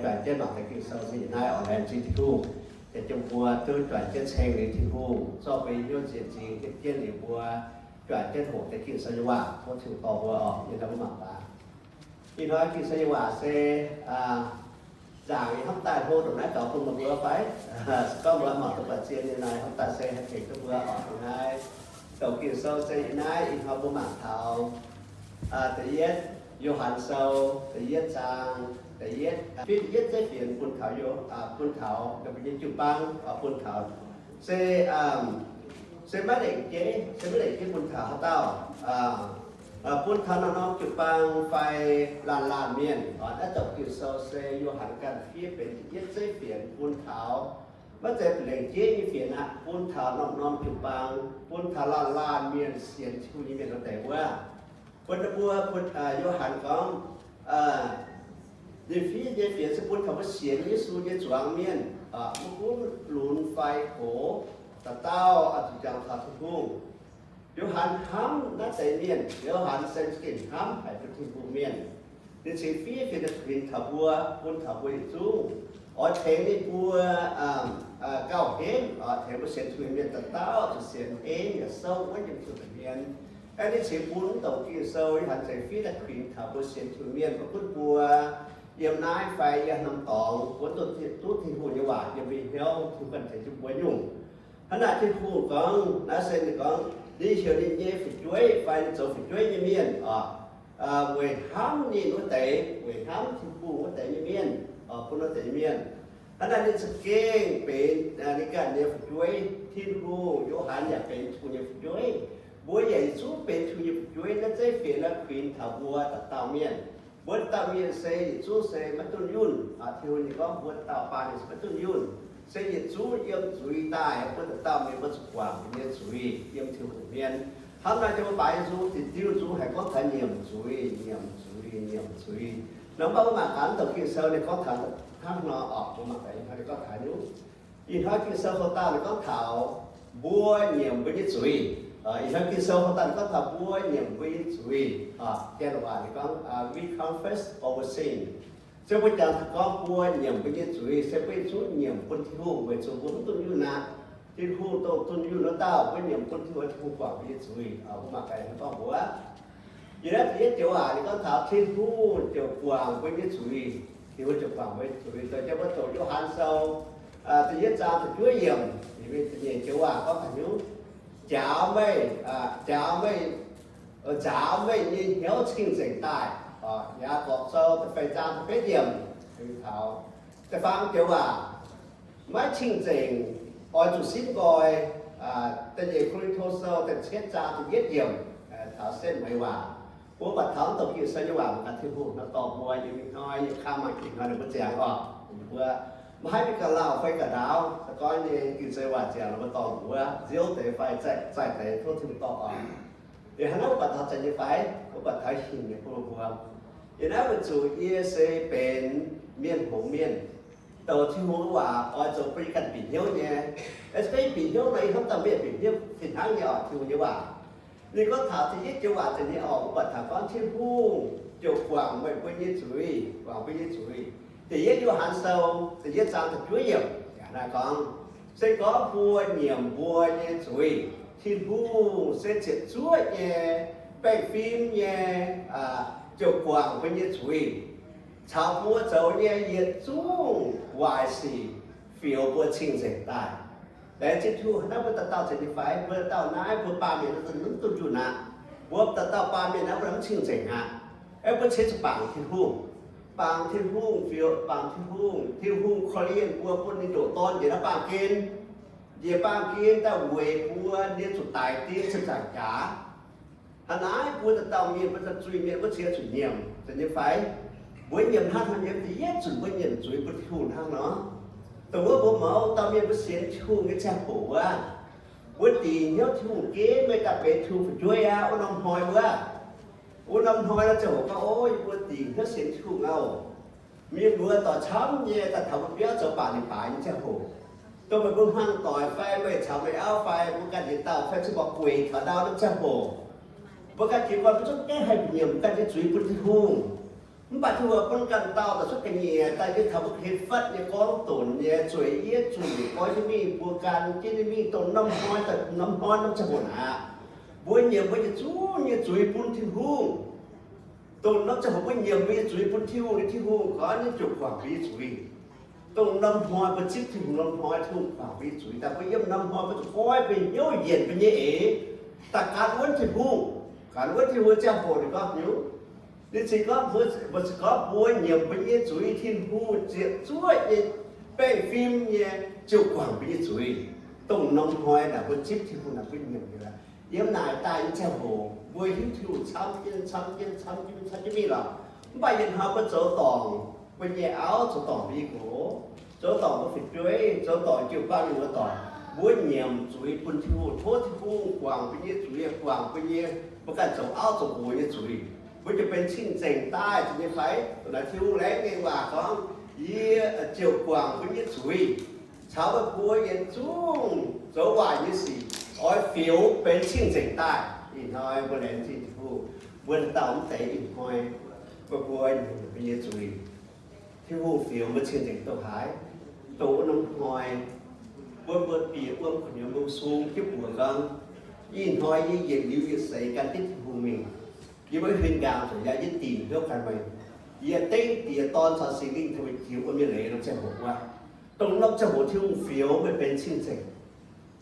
juangc jienv mangc deix Ging-Sou nyei naaiv oix laengz zingh Tin-Hungh, deix jiem mbuo duqv juangc jienv ceng liuz Tin-Hungh zorqv mbuo nyei hnyouv nziex nzingx, hietv jienv liuz mbuo juangc jienv hoqc deix Ging-Sou nyei waac, tov Tin-Hungh dorh mbuo oc. Yie naaiv mbuo mangc gaax. Ih hnoi Ging-Sou nyei waac se nzaangc yie hnamv daaih hlo ndongc naaiv gaux bun meih mbuo fai? Se gorngv mbuo mangc duqv buatc zien nyei nor, hnamv daaih se haih tengx duqv mbuo oc. Ih hnoi douc Ging-Sou se ih naaiv, ih hnoi mbuo mangc taux da'yietv Yo^han Sou da'yietv zaang, da'yietv, fitv da'yietv zeiv fienx bun taux, bun taux mbuo nyei jiu-baang, bun taux, se, se maiv lengc jeiv, se maiv lengc jeiv bun taux haaix dauh, bun taux norm-norm jiu-baang fai laanh laanh mienh. Naaiv douc Ging-Sou se Yo^han ganh fiev benx da'yietv zeiv fienx bun taux, maiv zeiz lengc jeiv nyei fienx aqv, bun taux norm-norm jiu-baang, bun taux laanh laanh mienh sienx Tin-Hungh nyei mienh wuov deix wuov. Bun mbuo, bun, Yo^han gorngv, ninh fiev nyei fienx se bun taux mbuo sienx Yesu nyei zuangx mienh, maiv gunv lunx fai gox, dauh dauh zuqc jangx taux Tin-Hungh. Yo^han hnamv naaiv deix mienh. Yo^han se gengh hnamv haic duqv Tin-Hungh mienh. Ninh cingx fiev fienx kuinx taux mbuo, bun taux mbuo yietc zungv, oix tengx ninh mbuo gauh henv, tengx mbuo sienx Tin-Hungh mienh dauh dauh zuqc sienx henv yaac souv wuov yiem Tin-Hungh mienh. Aeqv, ninh cingx bun mv douc Ging-Sou, Yo^han cingx fiev daaih kuinx taux mbuo sienx Tin-Hungh mienh, maiv gunv mbuo yiem naaiv fai yiem norm dorngx, mbuo duqv Tin-Hungh nyei waac yiem mbuo nyei hnyouv, Tin-Hungh ganh tengx jienv mbuo nyungc. Hnangv naaic Tin-Hungh gorngv, naaiv se ninh gorngv, ninh heuc ninh nyei fu'jueiv fai ninh zoux fu'jueiv nyei mienh oc, weic hnamv ninh wuov deix, weic hnamv Tin-Hungh wuov deix nyei mienh, bun wuov deix nyei mienh. Hnangv naaic ninh za'gengh benx ninh ganh nyei fu'jueiv, Tin-Hungh, Yo^han yaac benx Tin-Hungh nyei fu'jueiv. Mbuo yaac yietc zungv benx Tin-Hungh nyei fu'jueiv. Naaiv zeiv fienx naaiv kuinx taux mbuo dauh dauh mienh. Mbuo dauh dauh mienh se yietc zungv se maiv dunh yunh. Tin-Hungh ninh gorngv mbuo dauh dauh baamh mienh se maiv dunh yunh, se yietc zungv yiem zuiz daaih. Mbuo dauh dauh mienh mbuo zuqc guangc mbuo nyei zuiz yiem Tin-Hungh nyei mienh. Hnamv naaiv jiex mbuo baaix Yesu, dinh diuh nzung haih gorngv taux nyiemc zuiz, nyiemc zuiz, nyiemc zuiz. Nor mv baac mbuo mangc gaax mv douc Ging-Sou ninh gorngv taux hnangv nor oc. Mbuo mangc gaax ih hnoi ninh gorngv taux haaix nyungc. Ih hnoi Ging-Sou houx dauh ninh gorngv taux mbuo nyiemc mbuo nyei zuiz. Ih hnoi Ging-Sou houx dauh ninh gorngv taux mbuo nyiemc mbuo nyei zuiz. Janx waac ninh gorngv, we confess our sin. Se mbuo jangx taux gorngv mbuo nyiemc mbuo nyei zuiz, se mbuo yietc zungv nyiemc bun Tin-Hungh weic zuqc mbuo mv dunh yunh aqv. Tin-Hungh dongh dunh yunh wuov dauh, mbuo nyiemc bun Tin-Hungh, Tin-Hungh guangc mbuo nyei zuiz. Mbuo mangc gaax ninh gorngv mbuox, yiem naaiv da'yietv joux waac ninh gorngv taux Tin-Hungh ziouc guangc mbuo nyei zuiz. Tin-Hungh ziouc guangc mbuo nyei zuiz. Dongh jienv mbuo doqc Yo^han Sou da'yietv zaang da'juov yiemc, nyeic joux waac gorngv haaix nyungc? Njaaux meih, njaaux meih, nzaaux meih nyei hnyouv cing-nzengc daaih. Yaagorpc Sou da'feix zaang da'betv yiemc taux da'faam joux waac, maiv cing-nzengc, oix zuqc simv nqoi. Da'nyeic Ko^lin^to Sou da'cietv zaang da'yietv yiemc taux setv meix waac. Mbuo buatc taux mv douc Ging-Sou nyei waac mangc gaax Tin-Hungh nor dorh mbuo yiem ih hnoi yietc kang mangc gaax ih hnoi ninh mbuo ziangx oc. Mbuo maiv haih mingh ga'lauh fai ga'ndaauv, se gorngv nyei Ging-Sou waac ziangx nor mbuo dorh mbuo nziouv deix fai zaih deix tov Tin-Hungh dorh oc. Yie hnangv naaiv mbuo buatc taux zanc nyei fai, mbuo buatc taux hinc nyei bun mbuo. Yie naaiv weic zuqc yie se benx mienh hngongx mienh, douc Tin-Hungh waac oix zoux bun yie ganh bieqc hnyouv nyei. Se gorngv yie bieqc hnyouv nor, yie hnamv dauh mienh bieqc hnyouv fih hnangv nyei oc. Tin-Hungh nyei waac, ninh gorngv taux da'yietv joux waac zanc nyei oc, mbuo buatc taux gorngv Tin-Hungh ziouc guangc meih mbuo nyei zuiz, guangc mbuo nyei zuiz. Da'yietv Yo^han Sou da'yietv zaang da'juov yiemc naaiv gorngv, se gorngv mbuo nyiemc mbuo nyei zuiz, Tin-Hungh se ziepc zuoqv nyei, baengh fim nyei, ziouc guangc mbuo nyei zuiz, caux mbuo zoux nyei yietc zungv waaic sic fioux mbuo cing-nzengc daaih. Laengz zingh Tin-Hungh. Naaiv mbuo dauh dauh zeiz nyei fai? Mbuo dauh dauh naaiv mbuo baamh mienh naaiv mv dunh yunh aqv. Mbuo dauh dauh baamh mienh naaiv mbuo mv cing-nzengc aqv. Aeqv, mbuo cingx zuqc bangc Tin-Hungh, bangc Tin-Hungh fioux, bangc Tin-Hungh. Tin-Hungh korv-lienh mbuo bun ninh ndoqc Dorn njiec naaiv baamh gen, njiec baamh gen daaih weic mbuo, ninh zuqc daic dingh ziepc nzaangc jaax. Hnangv naaiv mbuo dauh dauh mienh, mbuo dauh zuiz-mienh, mbuo cingx zuqc nyiemc, zeiz nyei fai? Mbuo nyiemc hnangv haaix? Nyiemc da'yietv zunc mbuo nyiemc zuiz bun Tin-Hungh hnangv nor. Dongh wuov mbuo mouz dauh mienh mbuo sienx Tin-Hungh nyei ziangh hoc wuov, mbuo dingc hnyouv Tin-Hungh ginv meih daaih benx Tin-Hungh fu'jueiv aqv. Wuov norm hnoi wuov, wuov norm hnoi nor ziangh hoc gorngv, o, yie mbuo dingc hnyouv sienx Tin-Hungh auv. Mienh muoz doic camv nyei daaih taux mbuo biauv zoux baac ninh baaix nyei ziangh hoc. Dongh meih mbuo hmuangv doic fai meih caux meih auv fai mbuo ganh yietc dauh fai cin-mbuo gueic taux ndau norm ziangh hoc, mbuo ganh jiez gorn mbuo zungv gaengh haih nyiemc ganh nyei zuiz bun Tin-Hungh. Mv baac Tin-Hungh bun ganh dauh daaih cuotv ga'nyiec daaih nyei taux mbuo ga'hlen fatv nyei gorngv donx nyei zueiz yie zunh goiv jienv mingh, mbuo gan jienv ninh mingh dongh norm hnoi daaih norm hnoi norm ziangh hoc aqv. Mbuo nyiemc mbuo nyei zuqc nyei zuiz bun Tin-Hungh. Dongh norm ziangh hoc mbuo nyiemc mbuo nyei zuiz bun Tin-Hungh, Tin-Hungh gorngv ninh ziouc guangc mbuo nyei zuiz. Dongh norm hnoi mbuo zipv Tin-Hungh, norm hnoi Tin-Hungh guangc mbuo nyei zuiz. Daaih mbuo yiem norm hnoi mbuo zuqc goiv mbuo nyei hnyouv, yienc mbuo nyei eix, daaih gan wuonv Tin-Hungh. Gan wuonv Tin-Hungh ziangh hoc ninh gorngv hnyouv, ninh cingx gorngv mbuo, mbuo cingx gorngv mbuo nyiemc mbuo nyei zuiz, Tin-Hungh ziepc zuoqv nyei baengh fim nyei ziouc guangc mbuo nyei zuiz. Dongh norm hnoi naaic mbuo zipv Tin-Hungh naaic mbuo nyiemc nyei. Yiem naaic daaih nyei ziangh hoc mbuo hiuv Tin-Hungh camv jienv, camv jienv, camv jienv, camv jienv mingh lorqc. Mv baac yietc hnoi mbuo zoux dorngc, mbuo nyei auv zoux dorngc mbuo nyei nqox, zoux dorngc mbuo fu'jueiv, zoux dorngc jiu-baang mienh muoz-doic, mbuo nyiemc zuiz bun Tin-Hungh, tov Tin-Hungh guangc mbuo nyei zuiz, guangc mbuo nyei, mbuo ganh zoux auv zoux nqox nyei zuiz, mbuo ziouc benx cing-nzengc daaih, zeiz nyei fai? Dongh naaiv Tin-Hungh laengz nyei waac gorngv, yie ziouc guangc mbuo nyei zuiz caux meih mbuo yietc zungv zoux waaic nyei sic oix fioux benx cing-nzengc daaih. Ih hnoi mbuo laengz zingh Tin-Hungh, mbuo dauh mv deix ih hnoi, meih mbuo nyiemc mbuo nyei zuiz, Tin-Hungh fioux mbuo cing-nzengc dongh haaix? Dongh wuov norm hnoi, mbuo, mbuo bieqc wuom kuinx nyei mbuo sung jienv mbuox gorngv, ih hnoi yie yietc liuz yietc seix gan jienv Tin-Hungh mingh. Yie maiv huin nqaang zuqc yaac yie dingc hnyouv gan meih. Yie dengv Diex, Dorn caux Singx Lingh tengx meih jiex wuom nyei leiz norm ziangh hoc wuov. Dongh norm ziangh hoc Tin-Hungh fioux meih benx cing-nzengc.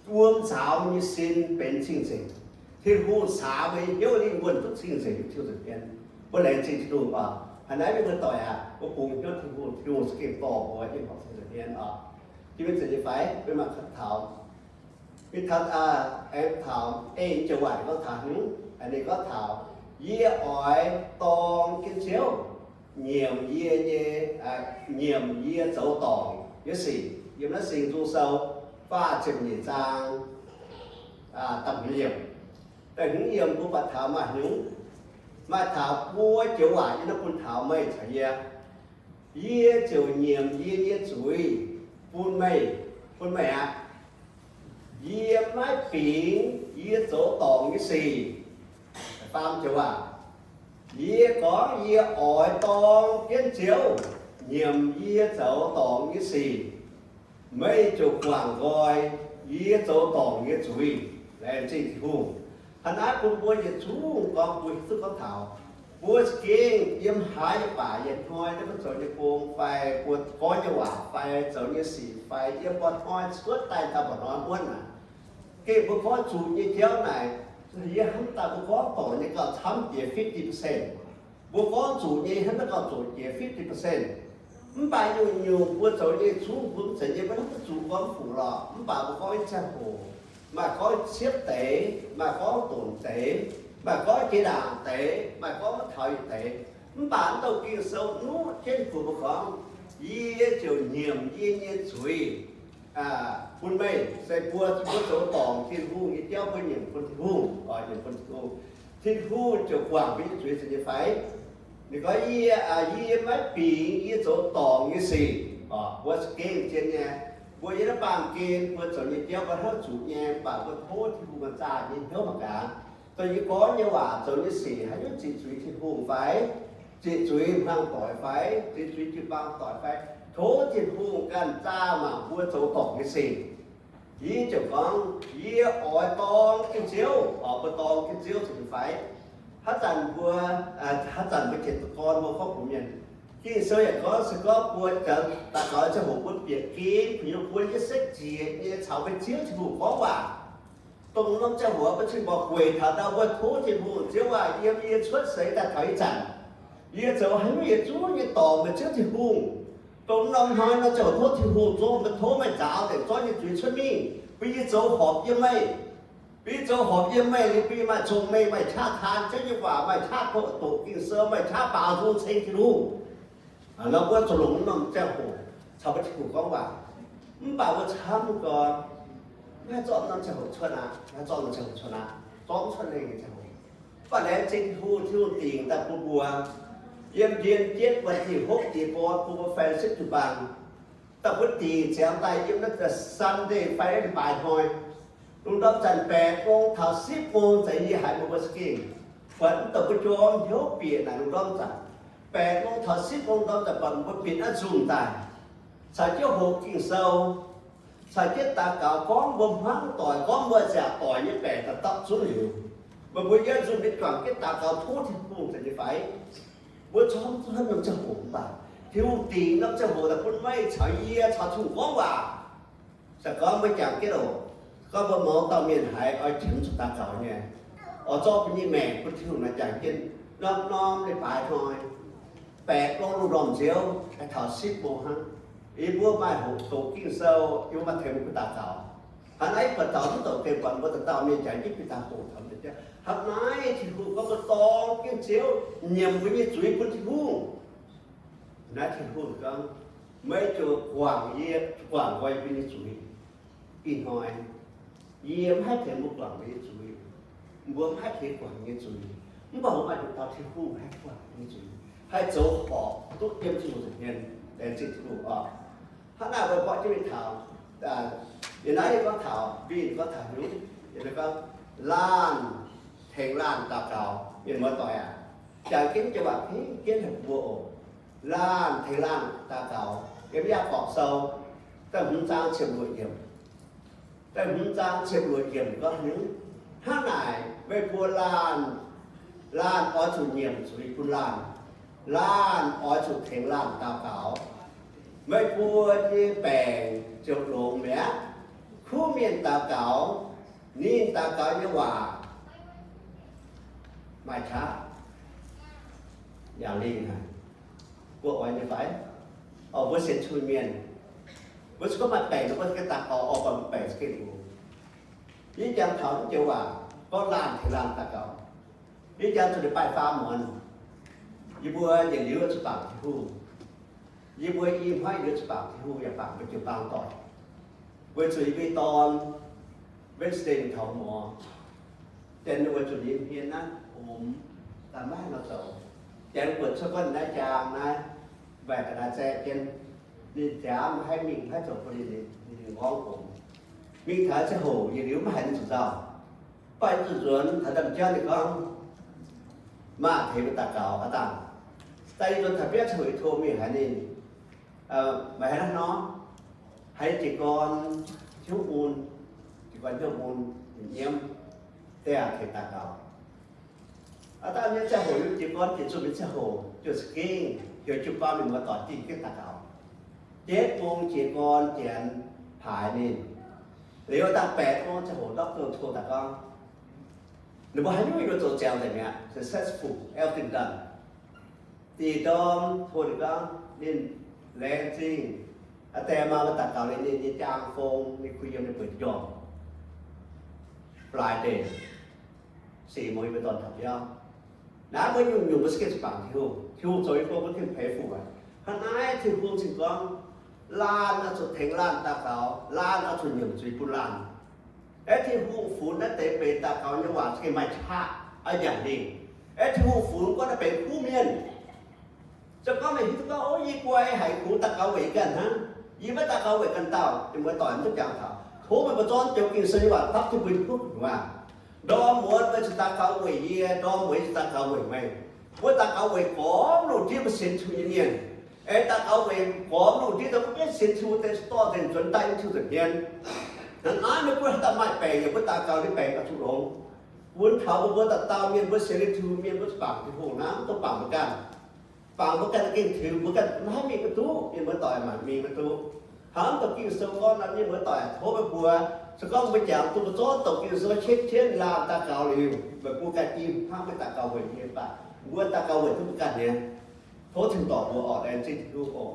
Wuom nzaaux meih nyei sin benx cing-nzengc. Tin-Hungh caax meih nyei hnyouv lingh wuonh duqv cing-nzengc, Tin-Hungh nza'hmien. Mbuo laengz zingh Tin-Hungh oc. Haaix naaiv mbuo doic aac, mbuo bungx hnyouv Tin-Hungh, Tin-Hungh za'gengh dorh mbuo yiem horpc cing nza'hmien oc. Jiex mingh zeiz nyei fai? Mbuo mangc taux, mingh taux, aengx taux ei joux waac ninh gorngv taux haaix nyungc? Ninh gorngv taux, yie oix dorng jienv Ziouv nyiemc yie nyei, nyiemc yie zoux dorngc nyei sic. Yiem naaiv Singx Nzung Sou faah ziepc nyeic zaang da'hmz yiemc. Da'hmz yiemc mbuo buatc taux maaih hnyungc, maaih taux buo joux waac yie naaiv bun taux meih caux yie. Yie ziouc nyiemc yie nyei zuiz bun meih, bun meih aqv. Yie maiv bingx yie zoux dorngc nyei sic. Faam joux waac, yie gorngv yie oix dorng jienv Ziouv nyiemc yie zoux dorngc nyei sic. Meih ziouc guangc nqoi yie zoux dorngc nyei zuiz. Laengz zingh Tin-Hungh. Hnangv naaiv bun mbuo yietc zungv gorngv mbuo hiuv duqv gorngv taux mbuo za'gengh yiem haaix nyei baac yietc hnoi naaiv mbuo zoux nyei gong fai mbuo gorngv nyei waac fai zoux nyei sic fai yiem mba'hnoi cuotv daaih taux mba'hnoi muonv naaic, gengh mbuo gorngv zuqc nyei jauv naaic, yie hnamv daaih mbuo gorngv dorngc nyei gauh camv jiex fifty percent. Mbuo gorngv zuqc nyei hnamv daaih gauh zuqc jiex fifty percent. Mv baac nyungc-nyungc mbuo zoux nyei zungv mbuo mv zeiz nyei mbuo hnamv duqv zuqc gorngv fungc lorqc. Mv baac mbuo gorngv nyei ziangh hoc, maaih gorngv ciepv deix, maaih gorngv donx deix, maaih gorngv jiex ndaangc deix, maaih gorngv maiv taux yietc deix. Mv baac mv douh Ging-Sou nuqv jienv bun mbuo gorngv, yie ziouc nyiemc yie nyei zuiz bun meih. Se mbuo, mbuo zoux dorngc Tin-Hungh nyei jauv mbuo nyiemc bun Tin-Hungh, oix nyiemc bun Tin-Hungh. Tin-Hungh ziouc guangc mbuo nyei zuiz zeiz nyei fai? Ninh gorngv, yie, yie maiv bingx yie zoux dorngc nyei sic. Mbuo za'gengh zien nyei, mbuo yiem naaiv baamh gen mbuo zoux nyei jauv mbuo hnamv zuqc nyei, mv baac mbuo tov Tin-Hungh ganh zaah nyei hnyouv mangc gaax. Dongh yie gorngv nyei waac, zoux nyei sic haaix nyungc ziqc zuiz Tin-Hungh fai? Ziqc zuiz hmuangv doic fai? Ziqc zuiz jiu-baang doic fai? Tov Tin-Hungh ganh zaah mangc mbuo zoux dorngc nyei sic. Yie ziouc gorngv, yie oix dorng jienv Ziouv. Oix mbuo dorng jienv Ziouv zuqc fai? Haaix zanc mbuo, haaix zanc mbuo jiex gorn mbuo gorngv bun mienh, Ging-Sou yaac gorngv se gorngv mbuo daux gaux ziangh hoc mbuo bieqc gen kuinx nyei mbuo yietv setv njiec nyei caux mbuo Ziouv Tin-Hungh gorngv waac. Dongh norm ziangh hoc mbuo cingx mborqv gueic taux ndau mbuo tov Tin-Hungh, Ziouv aac, yiem yie cuotv seix daaih taux ih zanc, yie zoux haaix nyungc yietc zungv nyei dorngc meih Ziouv Tin-Hungh. Dongh norm hnoi nor ziouc tov Tin-Hungh zorqv mbuo, tov meih nzaaux deix zorqv nyei zuiz cuotv mingh, bun yie zoux horpc yiem meih. Bun yie zoux horpc yiem meih liuz, bun yie maaih cong-mengh, maaih qaqv taan Ziouv nyei waac, maaih qaqv doqc Ging-Sou, maaih qaqv baaux nzung ceng Tin-Hungh. Nor mbuo zuqc longc norm ziangh hoc caux mbuo Tin-Hungh gorngv waac. Mv baac mbuo camv gorn maiv zorqv norm ziangh hoc cuotv aqv, maiv zorqv norm ziangh hoc cuotv aqv, zorqv mv cuotv lengh nyei ziangh hoc. Mv baac laengz zingh Tin-Hungh, Tin-Hungh dingc daaih bun mbuo yiem ndien jienv wuov deix hopv deix gorn bun mbuo fellowship jiu-baang. Daaih mbuo dingc ziangx daaih yiem naaiv Sunday fai naaiv leiz-baaix hnoi, lungh ndorm zanc baeqc gong taux sipv gong za'gengh yie haiz mbuo mbuo za'gengh buatc mv douh mbuo jorm hnyouv bieqc naaic lungh ndorm zanc. Baeqc mong taux sipv mong ndorm daaih buatc mbuo binc naaiv nzungh daaih, caux jienv hoqc Ging-Sou, caux jienv daux gaux gorngv mbuo hmuangv doic, gorngv mbuo nziaauc doic nyei baengc daaih dapv zunv liuz, meih mbuo yiem nzungh mingh juangc jienv daux gaux tov Tin-Hungh deix nyei fai? Mbuo corc mv zuqc norm ziangh hoc mv baac Tin-Hungh dingc norm ziangh hoc daaih bun meih caux yie caux Tin-Hungh gorngv waac. Se gorngv mbuo jangx jienv oc, gorngv mbuo mouz dauh mienh haiz oix qiemx zuqc daux gaux nyei, oix zorqv mbuo nyei maengc bun Tin-Hungh naaic jangx jienv norm-norm leiz-baaix hnoi, baeqc mong lungh ndorm nziouv taux sipv mong hnangv, yie mbuo maaih hoqc doqc Ging-Sou, yie mbuo maaih tengx mbuo daux gaux. Hnangv naaiv buatc dauh mv doqc gengh buatc mbuo dauh dauh mienh jangx jienv bieqc daaih hoqc taux mbuo. Hnangv naaiv Tin-Hungh gorngv mbuo dorng jienv Ziouv, nyiemc mbuo nyei zuiz bun Tin-Hungh. Naaiv Tin-Hungh gorngv, meih ziouc guangc yie, guangc nqoi mbuo nyei zuiz. Ih hnoi yie mv haih tengx mbuo guangc mbuo nyei zuiz, mbuo mv haih tengx guangc nyei zuiz, mv baac mbuo maaih nduqc dauh Tin-Hungh haih guangc nyei zuiz, haih zoux horpc duqv yiem Tin-Hungh nza'hmien, laengz zingh Tin-Hungh oc. Hnangv naaic mbuo borqv jienv mingh taux, yie naaiv yie gorngv taux, mbuo gorngv taux hnyouv, yie gorngv laanh tengx laanh daux gaux, mienh muoz-doic aac, jangx jienv joux waac ginv jienv haic mbuo oc. Laanh tengx laanh daux gaux. Yiem Yaagorpc Sou da'hmz zaang ziepc luoqc yiemc, da'hmz zaang ziepc luoqc yiemc gorngv hnyouv, hnangv naaic meih mbuo laanh, laanh oix zuqc nyiemc zuiz bun laanh, laanh oix zuqc tengx laanh daux gaux, meih mbuo nyei baengc ziouc longx mi'aqv. Kuv mienh daux gaux, ninh daux gaux nyei waac maaih qaqv, yaac lingh haic. Mbuo oix nyei fai? Oc, mbuo sienx Tin-Hungh mienh, mbuo se gorngv maaih baengc nor, mbuo gengh daux gaux oix buatc mbuo baengc za'gengh longx. Yie jangx taux naaiv joux waac gorngv laanh tengx laanh daux gaux. Yie jangx zuqc leiz-baaih faam muonz, yie mbuo yietc liuz zuqc bangc Tin-Hungh. Yie mbuo i hmuangv yietc liuz zuqc bangc Tin-Hungh yaac bangc mbuo jiu-baang doic, weic zuqc yie mbuo dorn Wednesday mingh taux morz, janx ninh weic zuqc ninh hmien naaiv omx, daaih maiv haih nor zoux. Janx buatc cuotv gorngv ninh naaiv jaang naaiv, mbaengx ga'naaiv zaeqv jienv, ninh nziaamv maiv haih mingh, maiv haih zoux bun ninh, ninh, ninh ngorngv omx. Mingh taux ziangh hoc yietc liuz maiv haiz ninh zuqc nzauh. Mv baac zuqc nzuonx taux ndaamv-jauv ninh gorngv, maaih tengx mbuo daux gaux aqv dangh. Daaih yie nzuonx taux biauv ziangh hoc yie tov mingh haiz ninh, meih haaix nor, haiz jiez gorn hnyouv mun, jiez gorn hnyouv mun, nyiemv, daaih tengx daux gaux. Aav dangh nyei ziangh hoc, jiez gorn jiez zunh nyei ziangh hoc, ziouc za'gengh heuc jiu-baang mienh muoz-doic dingh jienv daux gaux. Jiez gorn jiez gorn janx paaix ninh. Liuz dangh baeqc gorn ziangh hoc ndortv dongh tov daaih gorngv, ninh mbuo haaix nyungc yaac zoux ziangx nzengc mi'aqv, successful, everything done. Da'nyeic ndorm tov ninh gorngv ninh laengz zingh, aa, deix maa daux gaux liuz ninh nyei jaang fong, ninh kuh yiem ninh bueix njormh. Friday, siec mueiz mbuo dorn taux biauv. Naaiv mbuo nyungc-nyungc mbuo za'gengh zuqc bangc Tin-Hungh. Tin-Hungh zoux nyei gong mbuo gengh peix fuc aqv. Hnangv naaiv Tin-Hungh cingx gorngv, laanh oix zuqc tengx laanh daux gaux, laanh oix zuqc nyiemc zuiz bun laanh. Aeqv, Tin-Hungh funx naaiv deix benx daux gaux nyei waac za'gengh maaih qaqv, aa, yaac lingh. Aeqv, Tin-Hungh funx gorngv naaiv benx kuv mienh. Se gorngv meih hiuv duqv gorngv, o, yie guai haic, kungx daux gaux weic ganh hnangv, yie maiv daux gaux weic ganh dauh, mienh muoz-doic, mv duqv jangx taux. Tov meih mbuo zorqv joux Ging-Sou nyei waac dapv duqv mbuo nyei kuv nyei waac. Ndorm muonz meih zuqc daux gaux weic yie, ndorm mueiz zuqc daux gaux weic meih. Mbuo daux gaux weic gormx lungh ndiev mbuo sienx Tin-Hungh nyei mienh. Aengx daux gaux weic gormx lungh ndiev dongh mbuo maiv sienx Tin-Hungh deix dorh nzengc nzuonx daaih yiem Tin-Hungh nza'hmien. Hnangv naaiv mbuo haaix dauh maaih baengc yaac mbuo daux gaux nyei baengc oix zuqc longx. Bun taux mbuo, mbuo dauh dauh mienh, mbuo sienx liuz Tin-Hungh mienh, mbuo zuqc bangc Tin-Hungh hnangv, mv dungx bangc mbuo ganh. Bangc mbuo ganh gengh tiux mbuo ganh maiv haih mingh maiv duqv, mienh muoz-doic, mangc mingh maiv duqv. Hnangv dongh Ging-Sou gorngv nor, mienh muoz-doic, tov meih mbuo, se gorngv mbuo jangx duqv mbuo zorqv doqc Ging-Sou, qiemx jienv laanh daux gaux liuz, meih mbuo ganh i hmuangv meih daux gaux weic yie mv baac mbuo daux gaux weic duqv mbuo ganh nyei. Tov Tin-Dorc mbuo orqc, laengz zingh Tin-Hungh oc.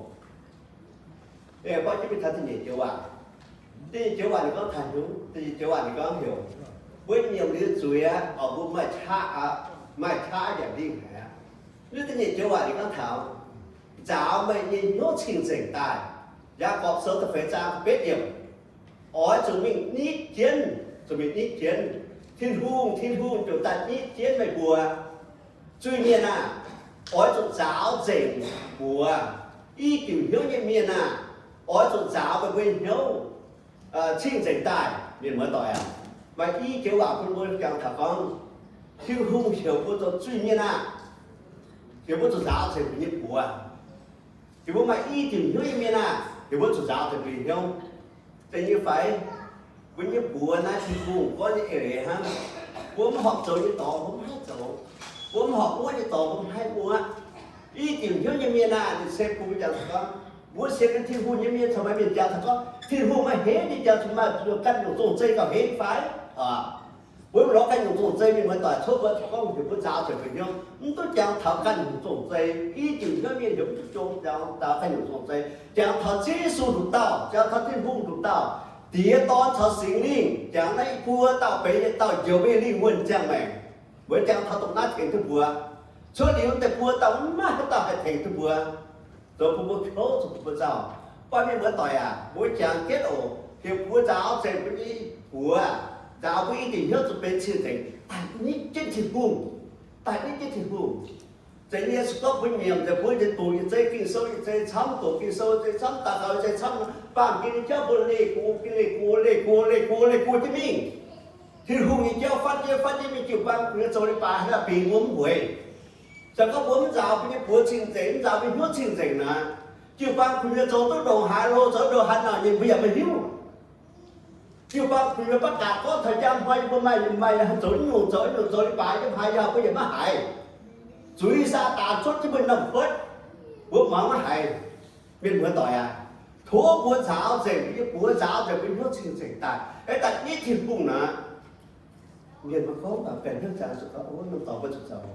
Aengx borqv jienv mingh taux da'nyeic joux waac. Da'nyeic joux waac ninh gorngv taux hnyouv, da'nyeic joux waac ninh gorngv heuc, mbuo nyiemc liuz zuiz aqv, oix mbuo maaih qaqv aqv, maaih qaqv yaac lingh haic aqv. Naaiv da'nyeic joux waac ninh gorngv taux, nzaaux meih nyei hnyouv cing-nzengc daaih. Yaagorpc Sou da'feix zaang da'betv yiemc, oix zuqc mingh nitv jienv, zuqc mingh nitv jienv. Tin-Hungh, Tin-Hungh ziouc daaih nitv jienv meih mbuo. Zuiz-mienh aah! Oix zuqc nzaaux nzengc mbuox. I diuc hnyouv nyei mienh aah! Oix zuqc nzaaux meih mbuo nyei hnyouv cing-nzengc daaih. Mienh muoz-doic aac, maaih i joux waac bun mbuo jangx taux gorngv, Tin-Hungh heuc mbuo zoux zuiz-mienh aah! Ninh mbuo zuqc nzaaux nzengc mbuo nyei buoz. Ninh mbuo maaih i diuc hnyouv nyei mienh aah, ninh mbuo zuqc nzaaux nzengc mbuo nyei hnyouv. Zeiz nyei fai? Mbuo nyei buoz naaiv Tin-Hungh gorngv nyei eix leiz hnangv. Mbuo mv horpc zoux nyei dorngx mbuo mv haih zoux. Mbuo mv horpc muoqv nyei dorngx mbuo mv haih muoqv. I diuc hnyouv nyei mienh aah, ninh se bun mbuo jangx gorngv, mbuo sienx Tin-Hungh nyei mienh caux maaih mienh jangx taux gorngv Tin-Hungh maaih henv nyei jangx, zuqc maaih ganh nyungc zong-zei gauh henv fai? Mbuo mv lorz ganh nyungc zong-zei, mienh muoz-doic, cuotv mbuo zuqc gorngv heuc mbuo nzaaux nzengc mbuo nyei hnyouv, mv duqv jangx taux ganh nyungc zong-zei. I diuc hnyouv mienh heuc mv duqv jangx taux ganh nyungc zong-zei. Jangx taux Ziouv Yesu nduqc dauh, jangx taux Tin-Hungh nduqc dauh, Diex, Dorn caux Singx Lingh, jangx naaiv i buo dauh benx yietc dauh njoux mingh lingh wuonh ziangh maengc. Mbuo jangx taux dongh naaiv tengx duqv mbuo. Cuotv liuz deix buo dauh mv maaih haaix dauh haih tengx duqv mbuo. Zoux bun mbuo kouv, zoux bun mbuo nzauh. Mv baac mienh muoz-doic aac, mbuo jangx jienv oc, heuc mbuo nzaaux nzengc mbuo nyei buoz, nzaaux mbuo i diuc hnyouv zuqc benx cing-nzengc daaih nitv jienv Tin-Hungh, daaih nitv jienv Tin-Hungh. Zeiz nyei se gorngv mbuo nyiemc nzengc mbuo nyei doqc nyei zei, Ging-Sou nyei zei camv, doqc Ging-Sou nyei zei camv, daux gaux nyei zei camv, baamh gen nyei jauv mbuo leih go, leih go, leih go, leih go, leih go jienv mingh. Tin-Hungh nyei jauv fatv jienv fatv jienv mingh, jiu-baang kungx nyei zoux leiz-baaix haaix dauh bingx mbuo mv mueiz. Se gorngv mbuo mv nzaaux mbuo nyei buoz cing-nzengc, mv nzaaux mbuo hnyouv cing-nzengc naaic, jiu-baang kungx nyei zoux duqv ndongc haaix lo, zoux ndongc haaix nauc nyei mbuo yaac maiv hiuv. Jiu-baang kungx nyei ประกาศ gorngv taux njang hnoi yie mbuo maaih, maaih zoux nyungc, zoux nyungc, zoux leiz-baaix yiem haaix yaac mbuo yaac maiv haiz. Zuiz Saadaan cuotv jienv mbuo norm kuotv, mbuo muangx maiv haiz. Mienh muoz-doic aac, tov mbuo nzaaux nzengc mbuo nyei buoz, nzaaux nzengc mbuo nyei hnyouv cing-nzengc daaih, aeqv, daaih nitv Tin-Hungh naaic. Mienh mbuo gorngv mv baac benx hnangv zanc zuqc gorngv, norm dorngx mbuo zuqc zoux,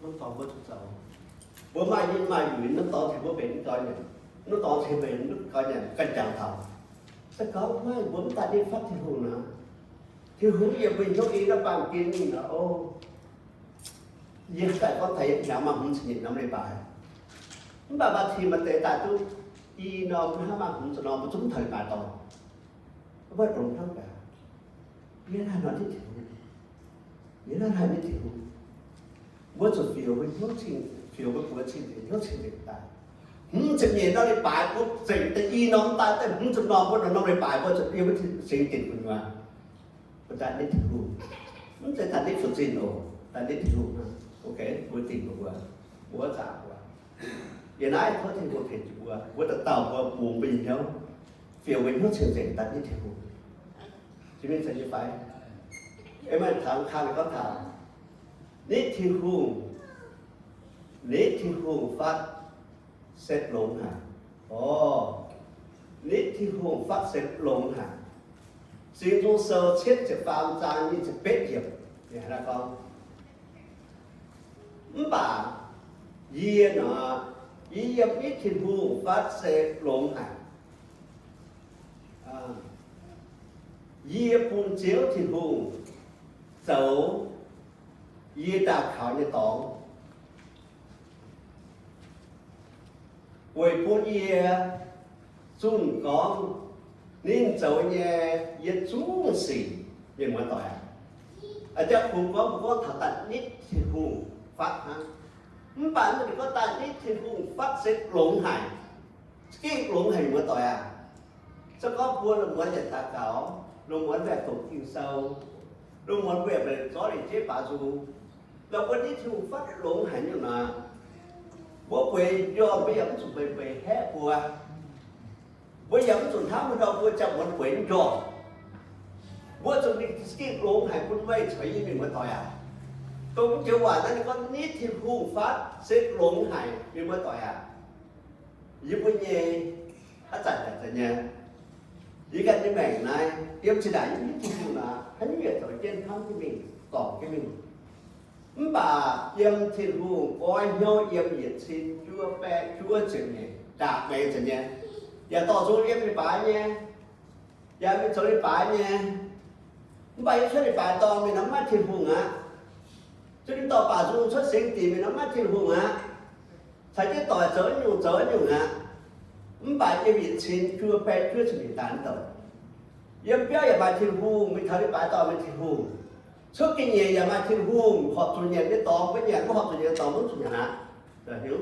norm dorngx mbuo zuqc zoux. Mbuo maaih nyinh maaih yuic, norm dorngx tengx mbuo benx gaux nyanc, norm dorngx tengx mbuo benx gaux nyanc ganh jangx taux. Se gorngv maaih mbuo mv daaih nitv fatv Tin-Hungh nor, Tin-Hungh yiem mbuo hnyouv i naaiv baamh gen mingh nor, o, yie daaih gorngv taux yie hnyangx maaih hmz ziepc nyeic norm leiz-baaix. Mv baac maaih tim maaih deix daaih duqv i norm hnangv maaih hmz ziepc norm mbuo zungv taux leiz-baaix dorngx. Mbuo longx hnamv gaax, yie naaiv nor nitv Tin-Hungh, yie naaiv naaiv nitv Tin-Hungh. Mbuo zuqc fioux mbuo hnyouv cing, fioux mbuo buoz cing-nzengc, hnyouv cing-nzengc daaih. Hmz ziepc nyeic norm leiz-baaix mbuo zengc daaih i norm daaih, daaih hmz ziepc norm mbuo norm leiz-baaix mbuo zuqc yiem mbuo cing-nzengc gu'nyuoz. Mbuo daaih nitv Tin-Hungh. Mv zeiz daaih nitv fu'zinh oc, daaih nitv Tin-Hungh. Ok, mbuo dingc mbuo, mbuo zaangc mbuo. Yie naaiv tov Tin-Hungh tengx jienv mbuo, mbuo dauh dauh mbuo bungx mbuo nyei hnyouv, fioux mbuo hnyouv cing-nzengc daaih nitv Tin-Hungh. Jiex mingh caux yie fai? Amen. Taux kang gorngv taux nitv Tin-Hungh, nitv Tin-Hungh fatv se longx haic. Orv, nitv Tin-Hungh fatv se longx haic. Singx Nzung Sou cietv ziepc faam zaang nyic ziepc betv yiemc, ninh gorngv, mv baac yie nor, yie yiem nitv Tin-Hungh fatv se longx haic. Yie bun Ziouv Tin-Hungh zoux yie daaih kaux nyei dorngx, weic bun yie zunh gorngv ninh zoux nyei yietc zungv sic. Mienh muoz-doic aac, a'jang kungx gorngv mbuo gorngv taux daaih nitv Tin-Hungh fatv hnangv. Mv baac ninh gorngv daaih nitv Tin-Hungh fatv se longx haic. Za'gengh longx haic, mienh muoz-doic aac. Se gorngv mbuo lungh muonz yietc daux gaux, lungh muonz mbaeqc doqc Ging-Sou, lungh muonz mbaeqc zorqv leiz-jeiv baaux nzung, la'guaih nitv Tin-Hungh fatv longx haic nyungc nor, mbuo bueix njormh mbuo yaac mv zuqc mbeix mbeix haeqv mbuo. Mbuo yaac mv zuqc hnamv haaix ndau mbuo ziangh muonz bueix mv njormh. Mbuo zuqc ninh za'gengh longx haic bun meih caux yie, mienh muoz-doic aac. Dongh mv joux waac naaiv ninh gorngv nitv Tin-Hungh fatv se longx haic, mienh muoz-doic aac. Yie mbuo nyei haaix zanc yaac zeiz nyei. Yie ganh nyei maengc naaiv yiem zinh ndaangc yie nitv Tin-Hungh nor, haaix nyungc yietc zoux jienv hnamv jienv mingh, dorngc jienv mingh. Mv baac yiem Tin-Hungh goiv hnyouv yiem yietc cin juov baeqv juov ziepc nyeic ndaangc maengx zeiz nyei. Yaac dorh nzung yiem leiz-baaix nyei, yaac mingh zoux leiz-baaix nyei. Mv baac yiem cuotv leiz-baaix dorngh mingh nor mv maaih Tin-Hungh aqv. Cuotv ninh dorh baaux nzung cuotv singx dinc mingh nor mv maaih Tin-Hungh aqv. Caux jienv doic zoux nyungc zoux nyungc aqv. Mv baac yiem yietc cin juov baeqv juov ziepc nyeic ndaangc douc, yiem biauv yaac maaih Tin-Hungh, mingh taux leiz-baaix dorngh maaih Tin-Hungh. Cuotv ga'nyiec yaac maaih Tin-Hungh, horpc zuqc nyanc nyei dorngx mbuo nyanc, mv horpc zuqc nyanc nyei dorngx mbuo mv zuqc nyanc aqv.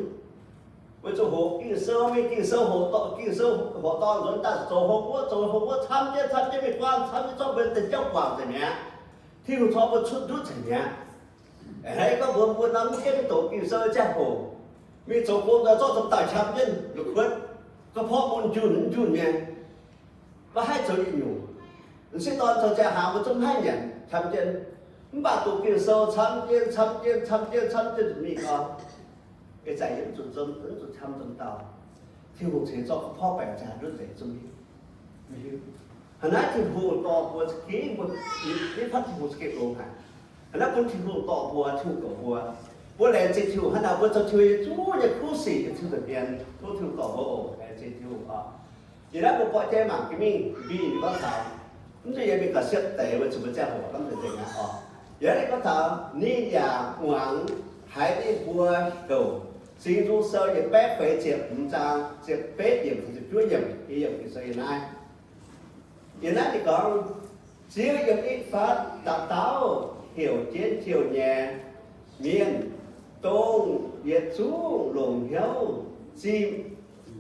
Weic zuqc hoqc Ging-Sou, mingh Ging-Sou hoqc dorngh, Ging-Sou hoqc dorngh nzuonx daaih zoux houv wuov, zoux houv wuov camv jienv camv jienv mingh guangc camv jienv zorqv mbuo nyei deix jauv guangc nzengc mi'aqv. Tin-Hungh cor mbuo cuotv ndutv nzengc mi'aqv. Hnangv gorngv mbuo, mbuo norm mv jienv doqc Ging-Sou ziangh hoc, mingh zoux gong daaih zorqv zomc dauh qam jienv la'kuotv, ga'porv mun njunh njunh nyei, maiv haih zoux yietc nyungc. M'sieqv dorn zoux ziangh hoc mbuo zungv maiv haih nyanc, qam jienv. Mv baac doqc Ging-Sou camv jienv, camv jienv, camv jienv, camv jienv zuqc mingh gorngv, ih zanc yie mv zuqc zomc, mv zuqc qam zomc dauh. Tin-Hungh ceix zorqv ga'porv baengc ziangh hoc ndutv nzengc zungv mingh. Hnangv naaiv Tin-Hungh dorh mbuo za'gengh, mbuo nitv fatv Tin-Hungh za'gengh longx haic. Hnangv naaiv bun Tin-Hungh dorh mbuo, Tin-Hungh dorh mbuo. Mbuo laengz zingh Tin-Hungh hnangv naaic, mbuo zoux Tin-Hungh nyei zuqc nyei kuv sic, Tin-Hungh daaih mbienx, tov Tin-Hungh dorh mbuo oc. Laengz zingh Tin-Hungh oc. Ih hnangv mbuo buatc jienv mangc gaax mingh mbiv ninh gorngv taux, mv nzunc yie mingh gauh siepv deix weic zuqc mbuo ziangh hoc lamh nzengc nzengc aqv oc. Ih hnangv ninh gorngv taux ninh yaac muangx haiz ninh mbuo heuc, Singx Nzung Sou yietc baeqv feix ziepc hmz zaang ziepc betv yiemc, ziepc juov yiemc, yie yiem Ging-Sou yiem naaiv. Yiem naaiv ninh gorngv, Ziouv yiem nitv fatv dauh dauh heuc jienv jouh nyei mienh, dongh yietc zungv longc hnyouv zimh,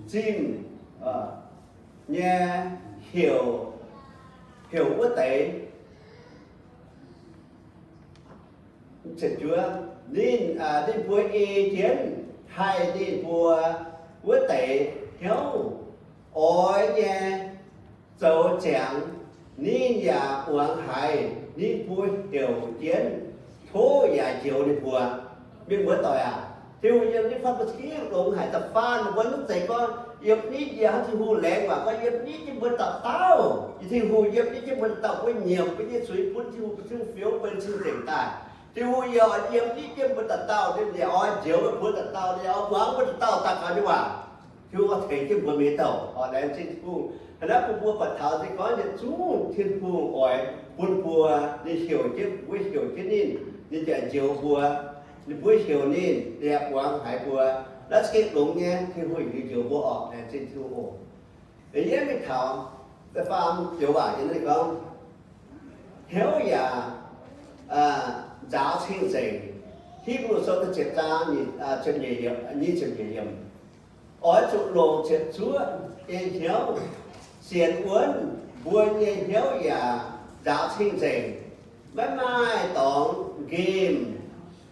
zimh nyei heuc, heuc wuov deix. Ninh, ninh mbuo ei jienv haih ninh mbuo wuov deix hnyouv oix nyei zoux ziangx, ninh yaac muangx haiz ninh mbuo heuc jienv, tov yaac njoux ninh mbuo. Mienh muoz-doic aac, Tin-Hungh yiem nitv fatv mbuo za'gengh longx haic. Da'faanh mbuo mv zeiz gorngv yiem nitv yie hnangv Tin-Hungh laengz waac gorngv yiem nitv jienv mbuo dauh dauh. Tin-Hungh yiem nitv jienv mbuo dauh dauh, mbuo nyiemc mbuo nyei zuiz bun Tin-Hungh, bun Tin-Hungh fioux benx cing-nzengc daaih. Tin-Hungh yaac yiem nitv jienv mbuo dauh dauh, ninh yaac oix njoux mbuo dauh dauh, ninh yaac oix muangx mbuo dauh dauh daux gaux nyei waac. Tin-Hungh oix tengx jienv mbuo mienh dauh oc. Laengz zingh Tin-Hungh. Hnangv naaiv bun mbuo buatc taux se gorngv yietc zungv Tin-Hungh oix bun mbuo, ninh heuc jienv, mbuo heuc jienv ninh, ninh ziouc njoux mbuo. Ninh mbuo heuc ninh, ninh yaac muangx haiz mbuo. Naaiv za'gengh longx nyei, Tin-Hungh yaac njoux mbuo oc. Laengz zingh Tin-Hungh oc. Yie mingh taux da'faam joux waac yiem naaiv gorngv, hnyouv yaac nzaaux cing-nzengc. Hipv^lu Sou da'ziepc zaang nyic ziepc nyeic yiemc, oix zuqc longc ziepc zuoqv nyei hnyouv sienx wuonv, mbuo nyei hnyouv yaac nzaaux cing-nzengc, maiv maaih dorngx nqemh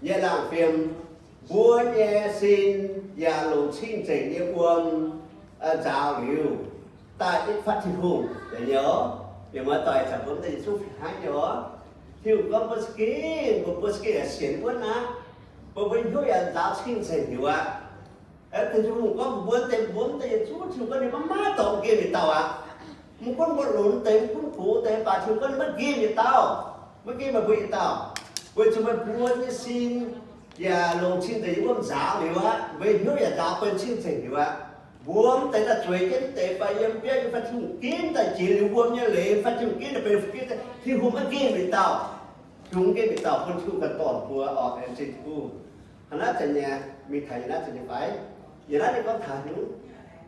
nyei laangh fim. Mbuo nyei sin yaac longc cing-nzengc nyei wuom nzaaux liuz, daaih nitv fatv Tin-Hungh. Da'nyeic, mienh muoz-doic, zanc mbuo mv deix Yesu fih hnangv nyei oc. Tin-Hungh gorngv mbuo za'gengh, mbuo, mbuo za'gengh yaac sienx wuonv aqv. Mbuo, mbuo hnyouv yaac nzaaux cing-nzengc liuz aqv. Tin-Hungh gorngv mbuo mv deix, mbuo mv deix yietc zungv Tin-Hungh gorngv ninh maiv maaih dorngx nqemh yietc dauh aqv. Mv gunv mbuo lunx deix, mv gunv gox deix, mv baac Tin-Hungh gorngv ninh maiv nqemh yietc dauh. Maiv nqemh meih mbuo yietc dauh. Weic zuqc meih mbuo nyei sin yaac longc cing-nzengc nyei wuom nzaaux liuz aqv. Meih hnyouv yaac nzaaux benx cing-nzengc liuz aqv. Mbuo mv deix daaih zueiz jienv mv deix fai yiem biauv nyei fai Tin-Hungh ginv daaih jiex liuz wuom nyei leiz fai Tin-Hungh ginv daaih benx fu-ginv daaih, Tin-Hungh maiv nqemh yietc dauh. Tin-Hungh nqemh yietc dauh bun Tin-Hungh ganh dorh mbuo oc. Laengz zingh Tin-Hungh. Hnangv naaiv zanc nyei, mingh taux yiem naaiv zanc nyei fai? Yiem naaiv ninh gorngv taux haaix nyungc?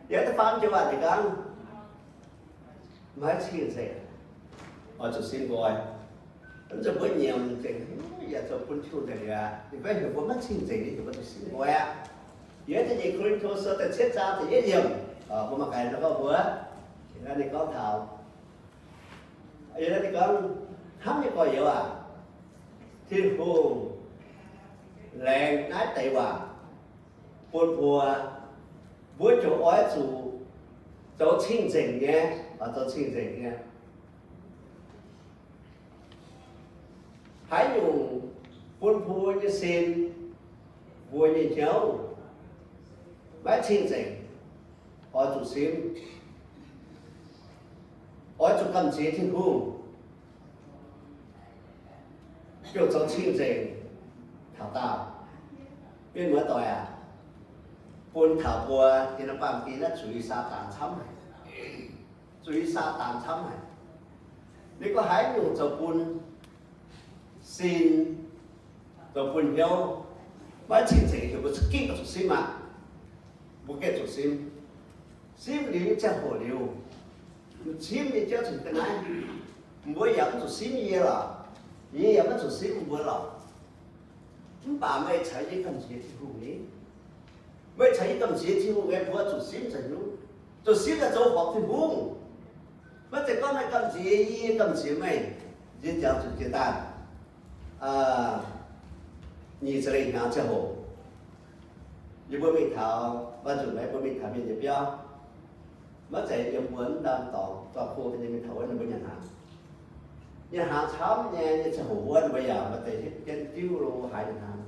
Yiem naaiv da'faam joux waac ninh gorngv, maiv cing-nzengc, oix zuqc sin nqoi. Mv zuqc mbuo nyiemc nzengc, yaac zoux bun Tin-Hungh nzengc liuz aqv. Ninh gorngv heuc mbuo maiv cing-nzengc, ninh heuc mbuo zuqc sin nqoi aqv. Yiem naaiv zanc nyei Ko^lin^to Sou da'cietv zaang da'yietv yiemc, mbuo mangc gaax ninh gorngv mbuo, ninh gorngv taux, yiem naaiv ninh gorngv, hnamv nyei gorx-youz aac, Tin-Hungh laengz naaiv deix waac bun mbuo, mbuo ziouc oix zuqc zoux cing-nzengc nyei, zoux cing-nzengc nyei. Haaix nyungc bun mbuo nyei sin, mbuo nyei hnyouv maiv cing-nzengc, oix zuqc simv. Oix zuqc gamh nziex Tin-Hungh, ziouc zoux cing-nzengc taux daauh. Mienh muoz-doic aac, bun taux mbuo yiem naaiv baamh gen naaiv zuiz Saadaan camv haic. Zuiz Saadaan camv haic. Ninh gorngv haaix nyungc zoux bun sin, zoux bun hnyouv maiv cing-nzengc heuc mbuo za'gengh zuqc simv aqv. Mbuo gengh zuqc simv. Simv liuz nyei ziangh hoc liuz, simv nyei jauv zuqc ga'naaiv. Mbuo yaac mv zuqc simv yie lorqc. Yie yaac maiv zuqc simv mbuo lorqc. Mv baac meih caux yie gamh nziex Tin-Hungh ni. Meih caux yie gamh nziex Tin-Hungh nyei, mbuo zuqc simv nzengc hnyouv. Zuqc simv daaih zoux horpc Tin-Hungh. Maiv zeiz gorngv meih gamh nziex yie, yie gamh nziex meih. Yie jangx zuqc jiex daaih, aa, nyic ziepc lengh hnyangx ziangh hoc, yie mbuo mingh taux, maiv nzunc maiv mbuo mingh taux mienh nyei biauv, maiv zeiz yiem mbuo mv ndaam dorngx zorqv kuv nyei mingh taux wuov ninh mbuo nyanc hnaangx. Nyanc hnaangx camv nyei, nyei ziangh hoc wuov ninh mbuo yaac maaih deix hietv jienv diuv lo haaix nyanc hnaangx.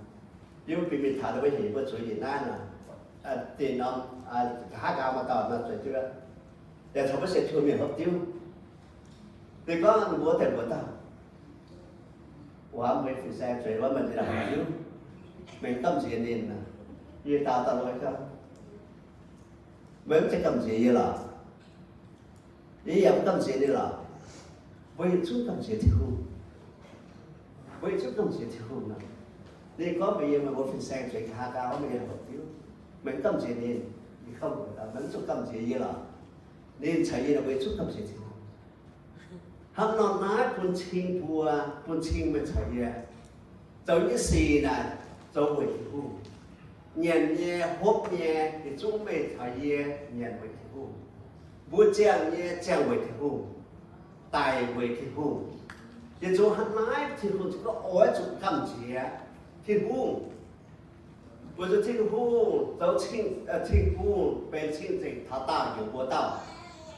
Yie mbuo bieqc mingh taux ninh mbuo heuc mbuo zueiz yietc naaiv nor, dinh norm, nqa'haav nqaang maaih dauh nor zueiz diuv, yaac caux maiv sienx Tin-Hungh mienh hopv diuv. Ninh gorngv ninh mbuo deix mbuox dauh, wuov meih fin-saeng zueiz wuov meih mingh hopv diuv, meih gamh nziex ninh. Yie dau daaih lorz gorngv, meih mv zeiz gamh nziex yie lorqc. Yie yaac mv gamh nziex ninh lorqc. Mbuo yietc zungv gamh nziex Tin-Hungh. Mbuo yietc zungv gamh nziex Tin-Hungh nor. Ninh gorngv mbuox yie, meih mbuo fin-saeng zueiz nqa'haav nqaang wuov meih mingh hopv diuv, meih mv gamh nziex ninh. Yie gorngv, meih mv zuqc gamh nziex yie lorqc. Ninh caux yie naaic mbuo yietc zungv gamh nziex Tin-Hungh. Hnangv nor naaiv bun cing mbuo, bun cing meih caux yie zoux nyei sic naaic zoux weic Tin-Hungh. Nyanc nyei, hopv nyei, yietc zungv meih caux yie nyanc weic Tin-Hungh. Mbuo ziangh nyei, ziangh weic Tin-Hungh, daic weic Tin-Hungh. Yietc zungv hnangv naaiv Tin-Hungh za'gengh oix zuqc gamh nziex Tin-Hungh. Weic zuqc Tin-Hungh zoux cing, Tin-Hungh benx cing-nzengc taux daauh njoux mbuo dauh.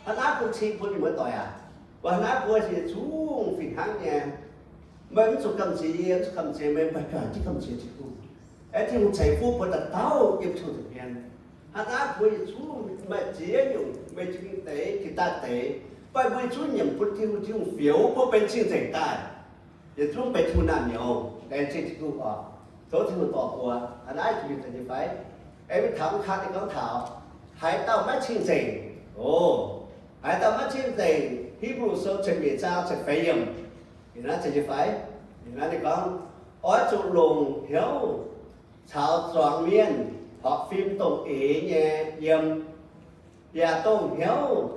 Hnangv naaiv bun cing bun ninh mbuo doic aac, weic hnangv naaiv mbuo yietc zungv fih hnangv nyei. Meih mv zuqc gamh nziex yie, mv zuqc gamh nziex meih, meih mv baac jienv gamh nziex Tin-Hungh. Aeqv, Tin-Hungh ceix fuqv bun dauh dauh yiem Tin-Hungh nza'hmien. Hnangv naaiv mbuo yietc zungv maaih ziex nyungc, meih jiex mingh deix, jiex daaih deix, mv baac mbuo yietc zungv nyiemc bun Tin-Hungh, Tin-Hungh fioux mbuo benx cing-nzengc daaih. Yietc zungv benx Tin-Hungh naamh nyouz, laengz zingh Tin-Hungh oc. Tov Tin-Hungh dorh mbuo. Hnangv naaiv jiex mingh deix nyei fai? Aeqv, mingh taux mv kang ninh gorngv taux haaix dauh maiv cing-nzengc. O, haaix dauh maiv cing-nzengc, Hipv^lu Sou ziepc nyeic zaang ziepc feix yiemc. Ninh naaiv deix nyei fai? Ninh naaiv ninh gorngv, oix zuqc longc hnyouv caux zuangx mienh horpc fim dongh eix nyei yiem, yaac dongh hnyouv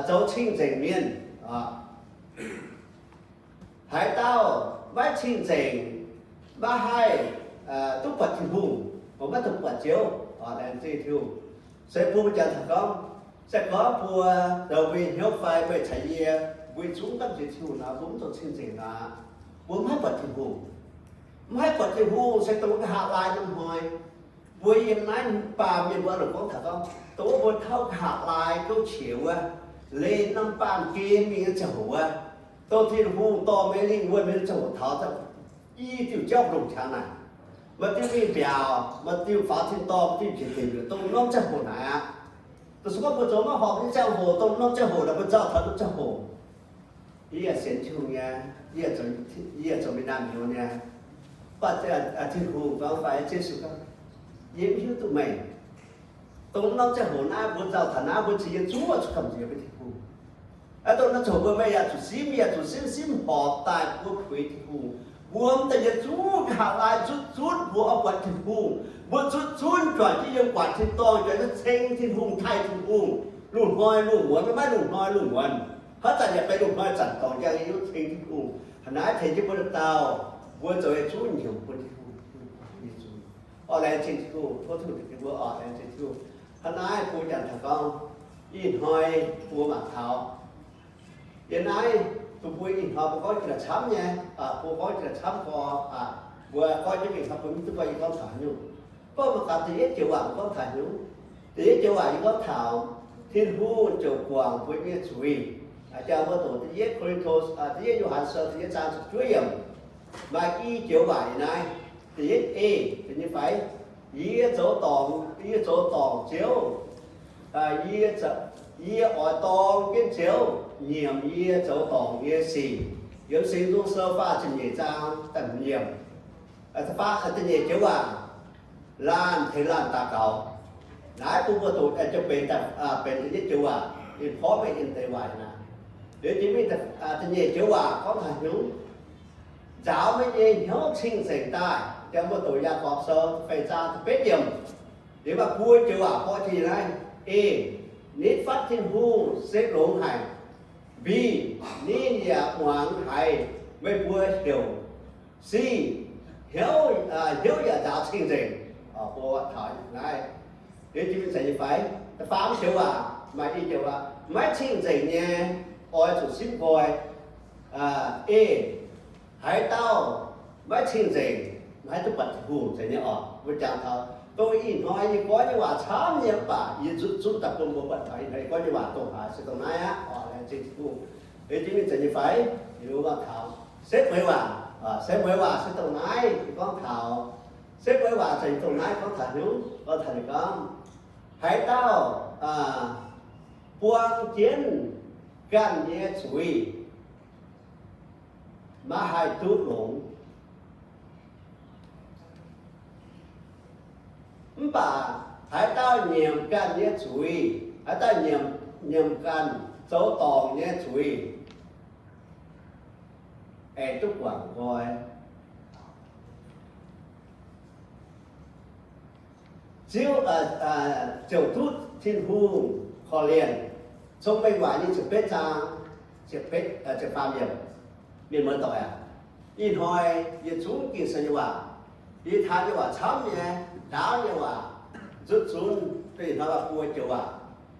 zoux cing-nzengc mienh. Haaix dauh maiv cing-nzengc, maiv haih duqv buatc Tin-Hungh, maiv dungx buatc Ziouv. Laengz zingh Tin-Hungh. Se bun mbuo janx taux gorngv, se gorngv mbuo zoux mbuo nyei hnyouv fai mbuo caux yie, mbuo zungv gamh nziex Tin-Hungh nor, mbuo mv zoux cing-nzengc nor, mbuo mv haih buatc Tin-Hungh. Mv haih buatc Tin-Hungh se dongh nqa'haav laai norm hnoi. Mbuo yiem naaiv baamh mienh mbuo oix longc gorngv taux gorngv, dongh wuov mbuo tauv nqa'haav laai gouv qiex wuov, leih norm baamh gen mingh nyei ziangh hoc wuov, dongh Tin-Hungh dorh mbuo lingh wuonh mingh nyei ziangh hoc taux i diuh jauv longc qangx naaic, maaih diuh mingh mbiaauc, maaih diuh faaux tin-dorngh, maaih diuh njiec deic miuc, dongh norm ziangh hoc naaic aqv. Dongh se gorngv mbuo zoux maiv horpc nyei ziangh hoc, dongh norm ziangh hoc naaic mbuo nzauh taux norm ziangh hoc. Yie yaac sienx Tin-Hungh nyei, yie yaac zoux, yie yaac zoux mingh naamh nyouz nyei. Mv baac Tin-Hungh gorngv fai Yesu gorngv, yie mv hiuv duqv meih. Dongh norm ziangh hoc naaiv mbuo nzauh taux naaiv mbuo cingx yietc zungv zuqc gamh nziex mbuo Tin-Hungh. Aa, dongh norm ziangh hoc mbuo meih yaac zuqc simv, yaac zuqc simv, simv horpc daaih mbuo puix Tin-Hungh. Mbuo mv daaih yietc zungv nqa'haav laai zutv zutv mbuo oix buatc Tin-Hungh. Mbuo zutv zutv juangc jienv yiem guaax tin-dorngh, juangc jienv ceng Tin-Hungh, taaih Tin-Hungh, lungh hnoi lungh muonz, maiv lungh hnoi lungh muonz, haaix zanc yaac benx lungh hnoi zanc dorngc njang nyei ceng Tin-Hungh. Hnangv naaiv tengx jienv mbuo dauh dauh, mbuo zoux yietc zungv nyiemc bun Tin-Hungh. Orqv, laengz zingh Tin-Hungh, tov Tin-Hungh tengx jienv mbuo. Orqv, laengz zingh Tin-Hungh. Hnangv naaiv bun janx taux gorngv, ih hnoi mbuo mangc taux yiem naaiv, dongh mbuo ih hnoi mbuo gorngv jiex la'camv nyei, mbuo gorngv jiex la'camv gorx, mbuo gorngv jienv mingh hnoi mbuo mv duqv gorngv yie gorngv taux haaix nyungc. Gorngv mangc gaax da'yietv joux waac mbuo gorngv taux haaix nyungc. Da'yietv joux waac yie gorngv taux Tin-Hungh ziouc guangc mbuo nyei zuiz. Jang mbuo doqc da'yietv Ko^lin^to, da'yietv Yo^han Sou da'yietv zaang ziepc juov yiemc, maaih i joux waac yiem naaiv. Da'yietv ei, da'yietv nyei fai? Yie zoux dorngc, yie zoux dorngc Ziouv. Yie, yie oix dorng jienv Ziouv nyiemc yie zoux dorngc nyei sic. Yiem Singx Nzung Sou faah ziepc nyeic zaang da'hmz yiemc. Faah da'nyeic joux waac, laanh tengx laanh daux gaux. Naaiv bun mbuo doqc daaih jienv benx, benx da'yietv joux waac, important deix waac naaic. Liuz jiex mingh da'nyeic joux waac gorngv taux haaix nyungc? Nzaaux meih nyei hnyouv cing-nzengc daaih. Jang mbuo doqc Yaagorpc Sou feix zaang da'betv yiemc. Liuz maaih buo joux waac borqv jienv naaiv. Ei, nitv fatv Tin-Hungh se longx haic. Mbi, ninh yaac muangx haiz meih mbuo heuc. Si, hnyouv, hnyouv yaac nzaaux cing-nzengc. Mbuo taux naaiv, liuz jiex mingh caux nyei fai? Da'faam joux waac, maaih i joux waac, maiv cing-nzengc nyei, oix zuqc simv nqoi. Ei, haaix dauh maiv cing-nzengc, Maiv duqv buatc Tin-Hungh zeiz nyei oc. Mbuo jangx taux dongh ih hnoi yie gorngv nyei waac camv nyei mv baac yie nzutv zunv daaih bun mbuo buatc taux ih hnoi yie gorngv nyei waac dongh haaix se dongh naaiv aqv oc. Laengz zingh Tin-Hungh. Ei jienv mingh zeiz nyei fai? Yie mbuo gorngv taux setv mueiz waac, setv mueiz waac se dongh naaiv yie gorngv taux. Setv mueiz waac zeiz dongh naaiv gorngv taux hnyouv, gorngv taux ninh gorngv, haaix dauh buang jienv ganh nyei zuiz maiv haih duqv longx. Mv baac haaix dauh nyiemc ganh nyei zuiz, haaix dauh nyiemc, nyiemc ganh zoux dorngc nyei zuiz, aengx duqv guangc nqoi. Ziouv, ziouc duqv Tin-Hungh korv-lienh. Cong-Mengh Waac nyei ziepc betv zaang, ziepc betv, ziepc faam yiemc. Mienh muoz-doic aac, ih hnoi yietc zungv Ging-Sou nyei waac, yie taan nyei waac camv nyei, ndaauv nyei waac, nzutv zunv deix ih hnoi waac buo joux waac,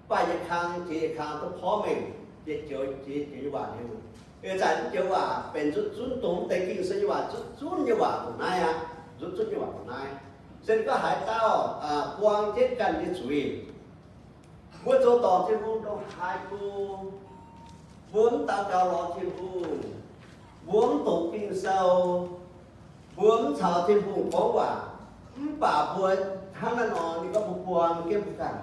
mv baac yietc kang jiex yietc kang duqv porv mengh, yietc joux jiex yietc joux nyei waac liuz. Ih zanc naaiv joux waac benx nzutv zunv dongh mv deix Ging-Sou nyei waac, nzutv zunv nyei waac dongh naaiv aqv. Nzutv zunv nyei waac dongh naaiv se ninh gorngv haaix dauh buang jienv ganh nyei zuiz. Mbuo zoux dorngc Tin-Hungh ndongc haaix go, mbuo mv daux gaux lorz Tin-Hungh, mbuo mv doqc Ging-Sou, mbuo mv caux Tin-Hungh gorngv waac, mv baac mbuo hnangv naaiv nor, ninh gorngv mbuo buang jienv mbuo ganh.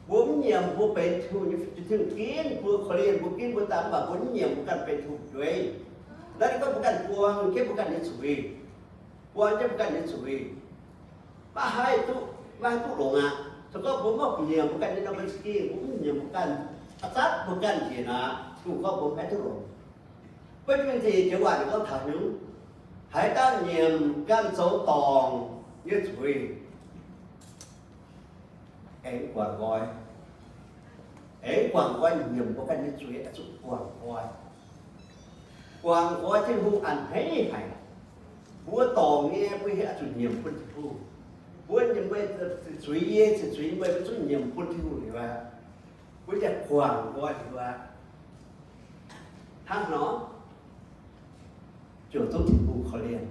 Mbuo mv nyiemc mbuo benx Tin-Hungh nyei, Tin-Hungh ginv mbuo, korv-lienh mbuo, ginv mbuo daaih, mv baac mbuo mv nyiemc mbuo ganh benx Tin-Hungh fu'jueiv. Naaiv ninh gorngv mbuo ganh buang jienv mbuo ganh nyei zuiz, buang jienv mbuo ganh nyei zuiz, maiv haih duqv, maiv haih duqv longx aqv. Se gorngv mbuo maiv nyiemc mbuo ganh nyei norm za'gengh, mbuo mv nyiemc mbuo ganh, a'zatv mbuo ganh njiec aqv, Tin-Hungh gorngv mbuo maiv duqv longx. Maiv gunv deix joux waac ninh gorngv taux hnyouv, haaix dauh nyiemc ganh zoux dorngc nyei zuiz, aengx guangc nqoi. Aengx guangc nqoi, nyiemc mbuo ganh nyei zuiz oix zuqc guangc nqoi. Guangc nqoi Tin-Hungh a'hneiv haic. Mbuo dorngc nyei, mbuo hiuv oix zuqc nyiemc bun Tin-Hungh. Mbuo nyiemc meih zuiz, yie zuiz, mbuo zungv nyiemc bun Tin-Hungh liuz aqv. Mbuo yaac guangc nqoi liuz aqv. Hnangv nor, ziouc duqv Tin-Hungh korv-lienh.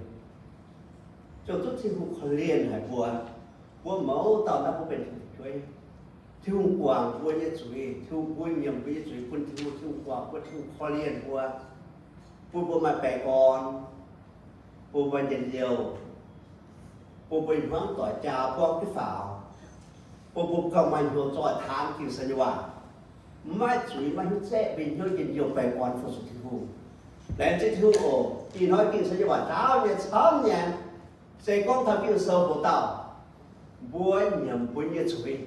Ziouc duqv Tin-Hungh korv-lienh haic mbuo. Mbuo mouz dauh naaiv mbuo benx Tin-Hungh fu'jueiv. Tin-Hungh guangc mbuo nyei zuiz, Tin-Hungh, mbuo nyiemc mbuo nyei zuiz bun Tin-Hungh, Tin-Hungh guangc mbuo, Tin-Hungh korv-lienh mbuo, bun mbuo maaih baengh orn, bun mbuo njien-youh, bun mbuo hmuangv doic jaa buangv jienv faaux, bun mbuo gauh maaih hnyouv zoih taan Ging-Sou nyei waac. Maiv zuiz, maiv hiuv zeqv, mbuo hnyouv njien-youh baengh orn fu-sux Tin-Hungh. Laengz zingh Tin-Hungh oc. Ih hnoi Ging-Sou nyei waac ndaauv nyei, camv nyei. Se gorngv taux Ging-Sou hoc dauh, mbuo nyiemc mbuo nyei zuiz.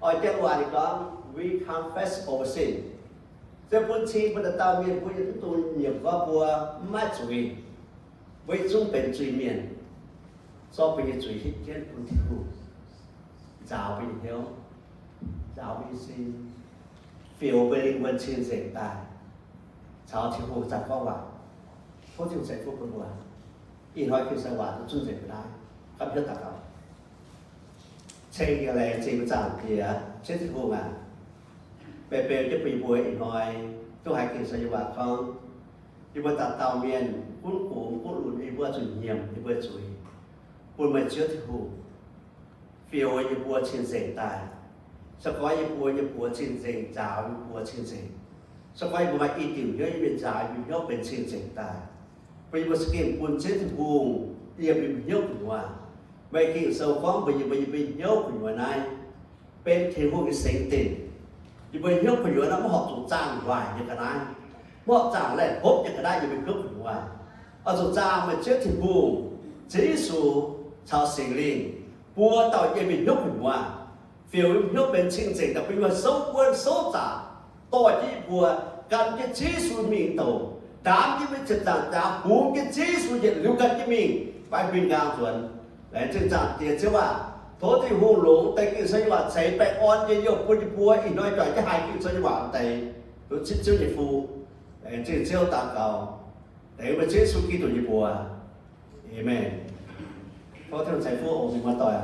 Oix Janx waac ninh gorngv, we confess our sin. Se bun cing bun dauh dauh mienh mbuo yietc zungv dungx nyiemc gorngv mbuo mv maaih zuiz. Mbuo yietc zungv benx zuiz-mienh. Zorqv mbuo nyei zuiz hitv jienv bun Tin-Hungh, nzaaux mbuo nyei hnyouv, nzaaux mbuo nyei sin, fioux mbuo lingh wuonh cing-nzengc daaih caux Tin-Hungh zaangc gorngv waac. Tov Tin-Hungh ceix fuqv bun mbuo. Ih hnoi Ging-Sou waac duqv zunv nzengc mbuo naaiv. Gapv hnyouv daux gaux. Ceng yietc laengz zingh mbuo Zaangc Diex, Ziouv Tin-Hungh aac, beu beu jienv bun yie mbuo ih hnoi duqv haiz Ging-Sou nyei waac gorngv, yie mbuo dauh dauh mienh gunv gox gunv lunx, yie mbuo zuqc nyiemc yie mbuo zuiz bun meih Ziouv Tin-Hungh. Fioux yie mbuo cing-nzengc daaih. Se gorngv yie mbuo nyei buoz cing-nzengc, nzaaux yie mbuo cing-nzengc. Se gorngv yie mbuo maaih i diuc hnyouv, yie mbuo nzaaux yie mbuo hnyouv benx cing-nzengc daaih, bun yie mbuo za'gengh bun Ziouv Tin-Hungh yiem yie mbuo hnyouv gu'nyuoz. Meih Ging-Sou gorngv mbuox yie mbuo, yie mbuo hnyouv gu'nyuoz naaiv benx Tin-Hungh nyei singx dinc. Yie mbuo hnyouv gu'nyuoz naaiv maiv horpc zuqc zaangh waaic nyei ga'naaiv, maiv horpc zaangh laih hopv nyei ga'naaiv yiem mbuo hnyouv gu'nyuoz. Oix zuqc zaangh meih Ziouv Tin-Hungh, Ziouv Yesu caux Singx Lingh buo dauh yiem mbuo hnyouv gu'nyuoz, fioux yie mbuo hnyouv benx cing-nzengc daaih, bun yie mbuo souv buonv souv zaqc, dorh jienv yie mbuo gan jienv Ziouv Yesu mingh douc, ndaamv jienv mbuo nyei ziepc nzaangc jaax, bungx jienv Ziouv Yesu yietc liuz gan jienv mingh, maiv huin nqaang nzuonx. Laengz zingh Zaangc Diex Ziouv aac, tov Tin-Hungh longc deix Ging-Sou nyei waac ceix baengh orn njien-youh bun yie mbuo ih hnoi juangc jienv haiz Ging-Sou nyei waac deix, duqv zipv Ziouv nyei fuqv. Laengz zingh Ziouv daux gaux, dengx meih Ziouv Yesu Giduc nyei mbuox. Aamen. Tov Tin-Hungh ceix fuqv oc, mienh muoz-doic.